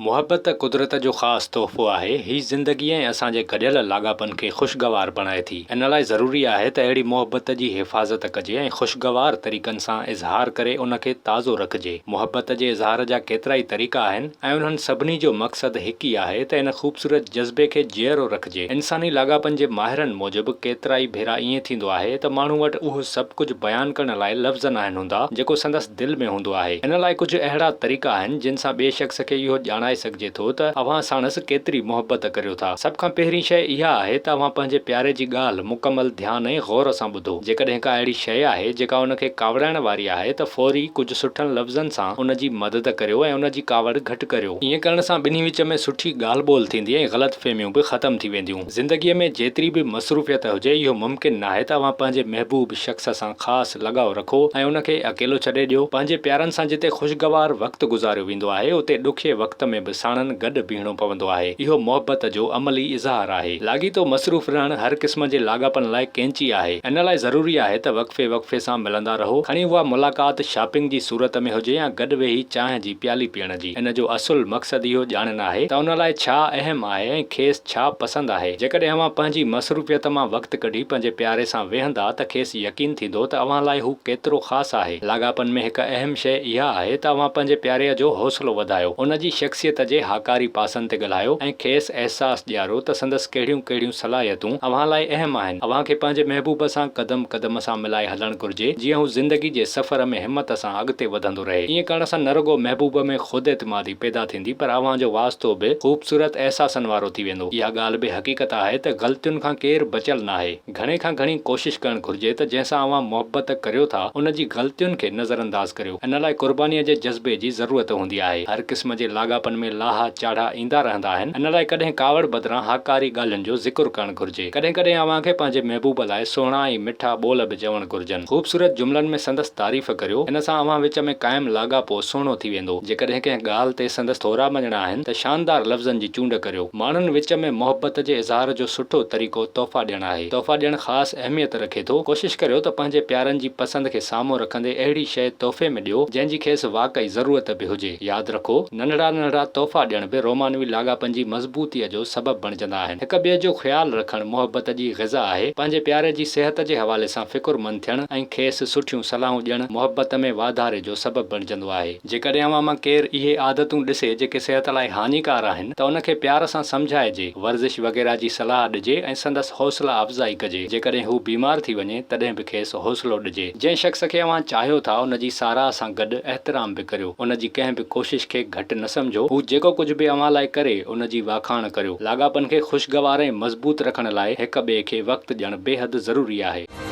محبت قدرت جو خاص تحفو آهي. هي زندگي ۽ اسان جي گڏيل لاڳاپن کي خوشگوار بڻائي ٿي. ان لاء ضروري آهي ته اهڙي محبت جي حفاظت ڪجي ۽ خوشگوار طريقن سان اظهار ڪري ان کي تازو رکجي. محبت جي اظهار جا ڪيترائي طريقا آهن ۽ انهن سڀني جو مقصد هڪ ئي آهي ته ان خوبصورت جذبي کي جيئرو رکجي. انساني لاڳاپن جي ماهرن موجب ڪيترائي ڀيرا ائين ٿيندو آهي ته ماڻهو وٽ اهو سڀ ڪجهه بيان ڪرڻ لاء لفظ ناهن هوندا جيڪو سندس دل ۾ هوندو آهي. ان لاء ڪجهه اهڙا طريقا آهن، جن سان ٻئي شخص کي اهو ڄاڻائي سگهجي ٿو ته اوهان ساڻس ڪيتري محبت ڪريو ٿا. سڀ کان پهرين شيء اها آهي ته اوهان پنهنجي پياري جي ڳالهه مڪمل ڌيان ۽ غور سان ٻڌو. جيڪڏهن ڪا اهڙي شيء آهي، جيڪا ان کي ڪاوڙائڻ واري آهي ته فوري ڪجهه سٺن لفظن سان ان جي مدد ڪريو ۽ ان جي ڪاوڙ گهٽ ڪريو. ائين ڪرڻ سان ٻنهي وچ ۾ سٺي ڳالهه ٻولهه ٿيندي ۽ غلط فهميون به ختم ٿي وينديون. زندگيء ۾ جيتري به مصروفيت هجي، اهو ممڪن ناهي ته اوهان پنهنجي محبوب شخص سان خاص لڳاء رکو ۽ ان کي اڪيلو ڇڏي ڏيو. پنهنجي پيارن سان جتي خوشگوار وقت گذاريو ويندو آهي، اتي ڏکئي وقت ۾ به ساڻن گڏ بيهڻو پوندو آهي. اهو محبت جو عملي اظهار آهي. لاڳيتو مصروف رهڻ هر قسم جي لاڳاپن لاء قينچي آهي. ان لاء ضروري آهي ته وقفي وقفي سان ملندا رهو، کڻي اها ملاقات شاپنگ جي صورت ۾ هجي يا گڏ ويهي چانهه جي پيالي پيئڻ جي. ان جو اصل مقصد اهو ڄاڻڻ آهي ته ان لاء ڇا اهم آهي ۽ کيس ڇا پسند آهي. جيڪڏهن اوهان پنهنجي مصروفيت مان وقت ڪڍي پنهنجي پياري سان ويهندا ته کيس يقين ٿيندو ته اوهان لاء هو ڪيترو خاص آهي. لاڳاپن ۾ هڪ اهم شيء اها آهي ته اوهان پنهنجي پياري جو حوصلو وڌايو، ان جي شخصيت جي هاڪاري پاسن تي ڳالهايو ۽ کيس احساس ڏيارو ته سندس ڪهڙيون ڪهڙيون صلاحيتون اوهان لاء اهم آهن. اوهان کي پنهنجي محبوب سان قدم قدم سان ملائي هلڻ گهرجي، جيئن هو زندگي جي سفر ۾ همت سان اڳتي وڌندو رهي. ائين ڪرڻ سان نه رڳو محبوب ۾ خود اعتمادي پيدا ٿيندي پر اوهان جو واسطو به خوبصورت احساسن وارو ٿي ويندو. اها ڳالهه به حقيقت آهي ته غلطين کان ڪير بچيل ناهي. گهڻي کان گهڻي ڪوشش ڪرڻ گهرجي ته جنهن سان اوهان محبت ڪريو ٿا ان جي غلطين کي نظرانداز ڪريو. ان لاء قربانيء جي جذبي جي ضرورت هوندي آهي. هر قسم جي لاڳاپن ۾ لاها چاڙها ايندا رهندا آهن. ان لاء ڪڏهن ڪاوڙ بدران هاڪاري ڳالهين جو ذڪر ڪرڻ گهرجي. ڪڏهن ڪڏهن اوهان کي پنهنجي محبوب لاء سهڻا ۽ مٺا ٻول به چوڻ گهرجن. خوبصورت جملن ۾ سندس تعريف ڪريو. ان سان اوهان وچ ۾ قائم لاڳاپو سهڻو ٿي ويندو. جيڪڏهن ڪنهن ڳالهه تي سندس ٿورا مڃڻا آهن ته شاندار لفظن جي چونڊ ڪريو. ماڻهن وچ ۾ محبت جي اظهار جو سٺو طريقو تحفا ڏيڻ آهي. تحفا ڏيڻ خاص اهميت رکي ٿو. ڪوشش ڪريو ته پنهنجي پيارن جي پسند کي سامهون رکندي اهڙي شيء تحفي ۾ ڏيو، جنهن جي کيس واقعي ضرورت به هجي. ياد رکو، ننڍڙا ننڍڙا تحفا ڏيڻ به رومانوي لاڳاپن جي مضبوطيء جو سبب بڻجندا آهن. هڪ ٻئي جو خيال رکڻ محبت جي غذا آهي. پنهنجي پياري جي صحت جي حوالي سان فڪرمند ٿيڻ ۽ کيس سٺيون صلاحون ڏيڻ محبت ۾ واڌاري جو سبب بڻجندو آهي. جيڪڏهن اوهان مان ڪير اهي عادتون ڏسي جيڪي صحت لاء هاڃيڪار آهن ته ان کي پيار سان سمجهائجي، ورزش وغيره جي صلاح ڏجي ۽ سندس حوصله افزائي ڪجي. جيڪڏهن هو بيمار ٿي وڃي تڏهن به کيس حوصلو ڏجي. جنهن شخص کي اوهان چاهيو ٿا ان جي ساراهه سان گڏ احترام به ڪريو. ان جي ڪنهن به ڪوشش کي گهٽ نه سمجهو. هو جيڪو ڪجهه به اوهان لاء ڪري ان جي واکاڻ ڪريو. لاڳاپن کي خوشگوار ۽ مضبوط رکڻ لاء هڪ ٻئي کي وقت ڏيڻ بيحد ضروري آهي.